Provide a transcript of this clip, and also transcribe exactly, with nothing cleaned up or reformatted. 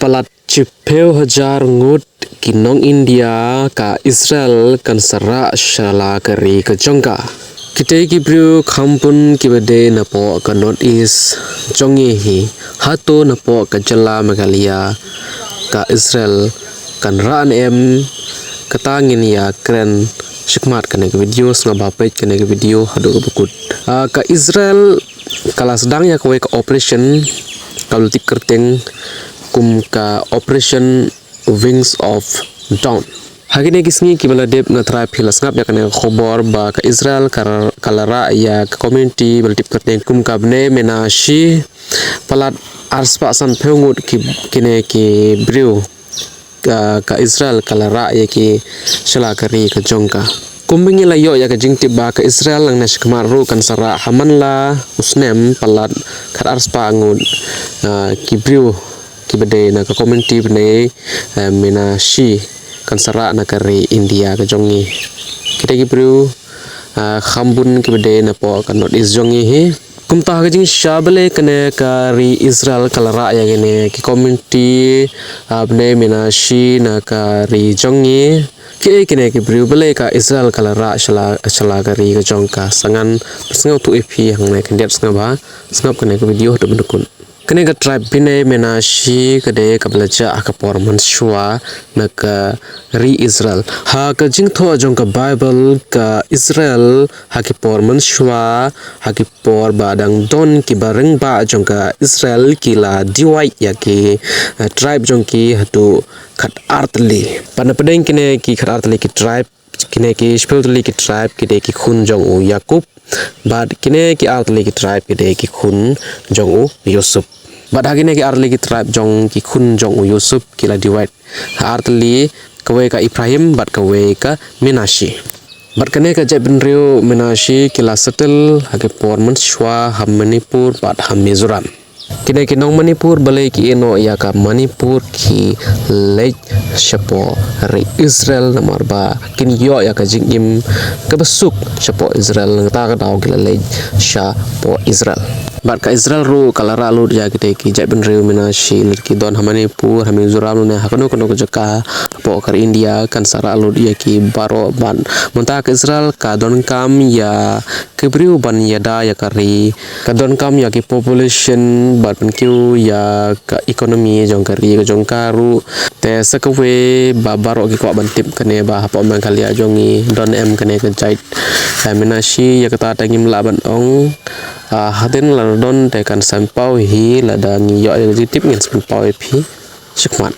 palat shiphew hajar ngut ki nong India ka Israel kan sa rah sha la ka ri ka jong ka. Kitei ki briew kham bun kiba dei napoh ka North East jong ngi hi, hato napoh ka jylla Meghalaya ka Israel kan rah ne em? Kata ngin ïa kren shakhmat kane ka video, sngap ba peit kane ka video haduh kaba kut. Ah, ka Israel ka la sdang ïa kawei ka operation kaba la tip kyrteng kum ka Operation Wings of Dawn. Ha kine ki sngi kiba la dep, nga tharai phi la sngap ïa kane ka khubor ba ka Israel ka ra-, ka la rah ïa ka community ba la tip kyrteng kum ka Bnei Menashe, palat arspah sanphew ngut ki, kine ki briew ka, ka Israel ka la rah ïa ki sha la ka ri ka jong ka. Kumba ngi la ïoh ïa ka jingtip ba ka Israel nangne shakhmat ruh kan sa rah ha man la u snem palat khat arspah ngut, ah, ki briew kiba dei na ka community Bnei, eh, Menashe kan sa rah na ka ri India ka jong ngi. Kita ki briew, ah, kham bun kiba dei napoh ka North East jong ngi hi. Kumta ha ka jingshisha balei kane ka ri Israel ka la rah ïa kine ki community, ah, Bnei Menashe na ka ri jong ngi? Kiei kine ki briew balei ka Israel ka la rah sha la, sha la ka ri ka jong ka? Sa ngan pynsngewthuh ïa phi hangne, khyndiat sngap ba sngap kane ka video haduh ban da kut. Kane ka tribe Bnei Menashe ka dei kaba la jah ha ka por mynshuwa na ka ri Israel. Ha ka jingthoh jong ka Bible, ka Israel ha ki por mynshuwa, ha ki por ba dang don kiba rangbah jong ka Israel ki la divide ïa ki, eh, tribe jong ki haduh khat artylli. Bad na pdeng kine ki khat artylli ki tribe, kine ki shiphew tylli ki tribe ki dei ki khun jong u Jakob. Bad kine ki artylli ki tribe ki dei ki khun jong u Yusuf. Bad ha kine ki artylli ki tribe jong ki khun jong u Yusuf ki la divide ha artylli, kawei ka Ephraim bad kawei ka Menashe. Bad kane ka jaitbynriew Menashe ki la settle ha ki por mynshuwa ha Manipur bad ha Mizoram. Kine ki nong Manipur balei ki ïeh noh ïa ka Manipur ki leit shapoh ri Israel, namar ba kin ïoh ïa ka jingim kaba suk shapoh Israel, nangta ka daw ki la leit shapoh Israel. Bad ka Israel ruh ka la rah lut ïa kitei ki jaitbynriew Menashe lada ki don ha Manipur, ha Mizoram, lane ha kano kano ka jaka hapoh ka ri India, kan sa rah lut ïa ki baroh. Bad mynta ka Israel ka donkam ïa ki briew ban ïada ïa ka ri, ka donkam ïa ki population bad pynkiew ïa ka economy jong ka ri ka jong ka ruh. Te sa kawei ba baroh ki kwah ban tip kane ba hapoh Meghalaya jong ngi don em kane ka jait, eh, Menashe, ïa kata te ngim lah ban ong. Ah, hadien lada don te kan sa pynpaw hi, lada ngi ïoh ïa ka jingtip ngin sa pynpaw ïa phi shakhmat.